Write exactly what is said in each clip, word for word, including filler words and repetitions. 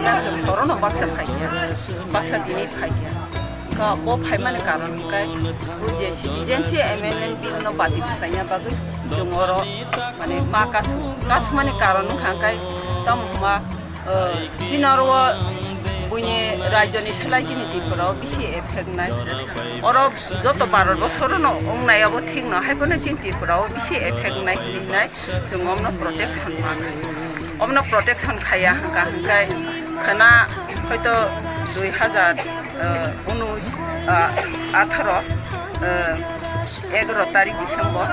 Chwng horono baksa phaikha, baksa tini phaikha. Ka bo phaimani karon hwnkhe, o je citizenship amendment bill no bati khlaina bagwi chwng oro, mane, ma kasu, kasumani karon wngkha hwnkhe, tamo hwnba, eh, chini oro o buini rajyoni slai chini Tripura o bisi effect nai. Oro joto Bharat bosorono wngnai abo thikno, hai phano chini Tripura o bisi effect nai hinwi nai. Chwng omno protection ma khai. Omno protection khaiya hwnkha hwnkhe khwna hoito dui hazar, eh, unush, eh, atharo, eh, egaroh tarik December,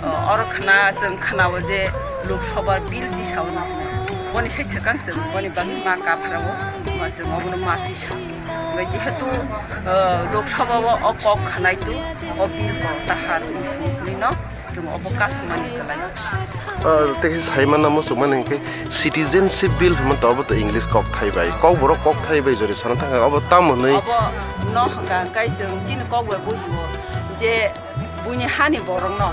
eh, oro khwna chwng khwnao je Lok Sabha bill tisao no. Boni sai swkang chwng boni bagwi ma kapharao, ma chwng obono ma tisa. Hwnkhe jehetu, eh, Lok Sabha o o kok khwnai tu, o bill bo tahar wngthung hinwi no. Chwng obo kasumani kwlai. Ah, tei khe sai manna muchungmani hwnkhe citizenship bill hwnma to, obo to English kokthai bai. Kokborok kokthai bai jori sana thangkha, obo tamo hwnwi? Obo no hwnkha hwnkhe chwng chini kok bai bujigo je buini hani borokno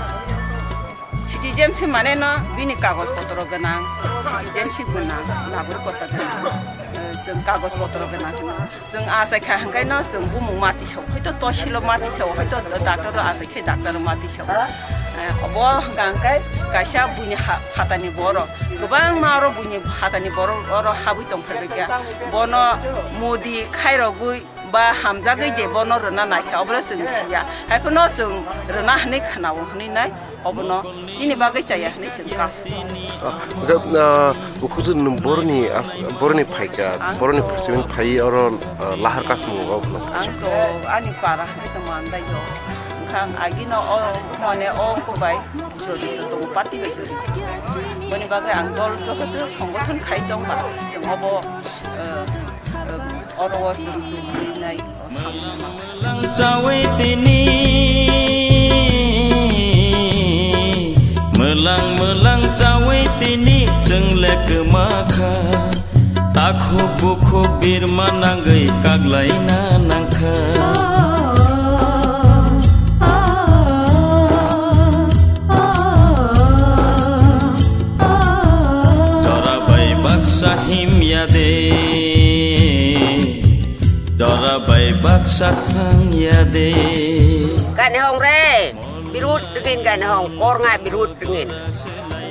citizenship mane no bini kagoj potro gwnang, citizenship gwnang, nagorik kota gwnang, eh, chwng kagoj potro gwnang hwno. Chwng achai kha hwnkhe no chwng bumung mati sok, hoito tohsilo mati sok, hoito doctor o achai khe doctor o mati sok. Eh, obo hwnkha hwnkhe kaisa buini ha-, phatani borok, kwbangma oro buini phatani borok oro habwi tongphai bai kha. Bono Modi khairogwi ba hamjagwi de bono rwna naikha, obo chwng siya. Hai phano chwng rwna hwnwi khwnao hwnwi nai. Obono chini bagwi chaya hwnwi chwng kha. Ah, hwnkhe, ah, bukhukjwk nwng boroni as-, boroni phaikha, ang boroni to phasimani phai oro, ah, lahar kasmung obono. Ang to ani para hwnwi tongma andai do. Wngkha ang agino o mane o ongkho bai jorito tongo, party bai jorito. Boni bagwi ang dol joto songgothon khai tongba, chwng obo, eh, eh, oro o chwng tubui nai. Mwlang chawi tini, mwlang mwlang chawi tini chwng le kwma kha. Takhuk bukhuk birma nangwi kaklaina nangkha. Jora bai baksa himya de. Jora bai baksa thang ya de. Gani hong re, birut ringin gani hong, kor ngai birut ringin.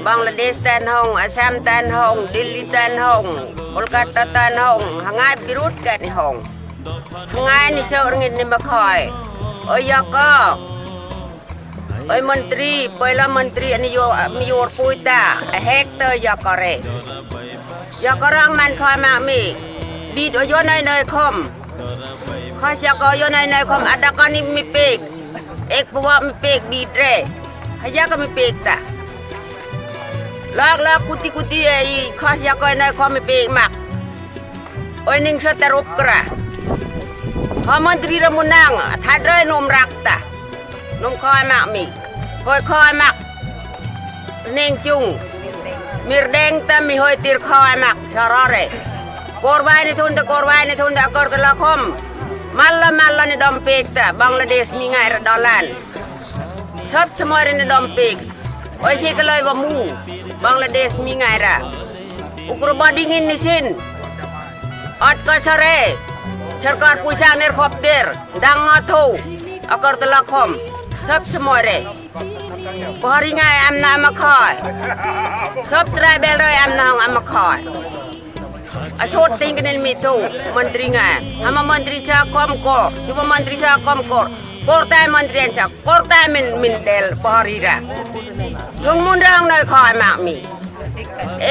Bangladesh tan hong, Assam tan hong, Delhi tan hong, Kolkata tan hong, hangai birut gani hong. Hangai ni so ringin ni makhoi. Oi yako. Oi mantri, poila mantri ani yo, mi yor puita, hek to yakare. Yakare ang man khoi mak mi. Bid o yo nai nai khom. Khos yako yo nai nai khom, adakani mi pek. Ek puwa mi pek bid re. Haya ka mi pek ta. Lak lak kuti kuti e i khos yako nai khom mi pek mak. Oi ning so taruk kra. Ho mantri ra munang, thadre num rakta. Num khoi mak mi. Hoi khoi mak. Ning chung. Mirdeng ta mi hoi tir khoi mak. Sarare. Korbai ni thunda, korbai ni thunda, kor ta lakhom. Malla, malla ni dom pek ta. Bangladesh mi ngai ra dolan. Sab samoi re ni dom pek. Oi se kaloi ba mu. Bangladesh mi ngai ra. Ugrabadi ngin nisin. At kasare. Sarkar puisa ner khopter. Dang atho. Agartala khom. Sab samoi re. Bahari ngai amna ama khoi. Sab tribal roi amna hong ama khoi. Asot tingknen mi tho. Mantri ngai. Hama mantri cha khom ko. Chuba mantri cha khom ko. Kortai mantri ancha. Kortai min, min del bahari ra. Jung mun rang noi khoi mak mi. E,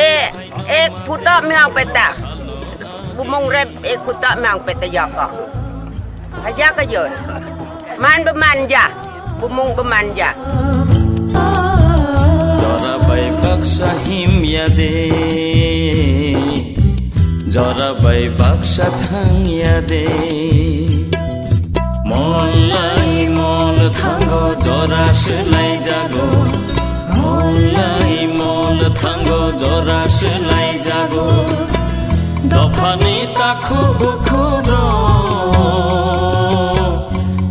ek puta mi hang peta. Bumung rep ek puta mi hang peta yaka. Aja ka yo. Man ba man ja. Bumung ba man ja. Jora bai baksa him ya de. Jora bai baksa thang ya de. Mol lai mol thango jora swlai jago. Mol lai mol thango jora swlai jago. Dophani takhuk bukhuk rok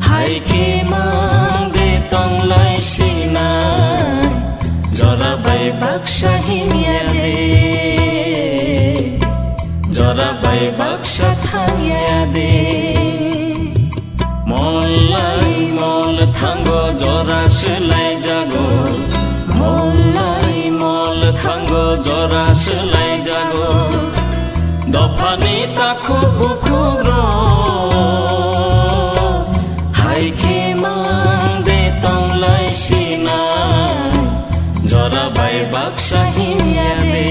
hai khe mang de tong lai sinai. Jora bai baksa himya de. Jora Bai baksa himya de,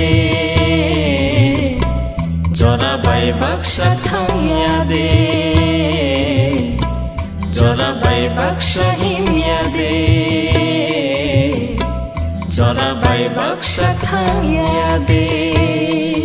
jora bai baksa thangya de, jora bai baksa himya de, jora bai baksa thangya de.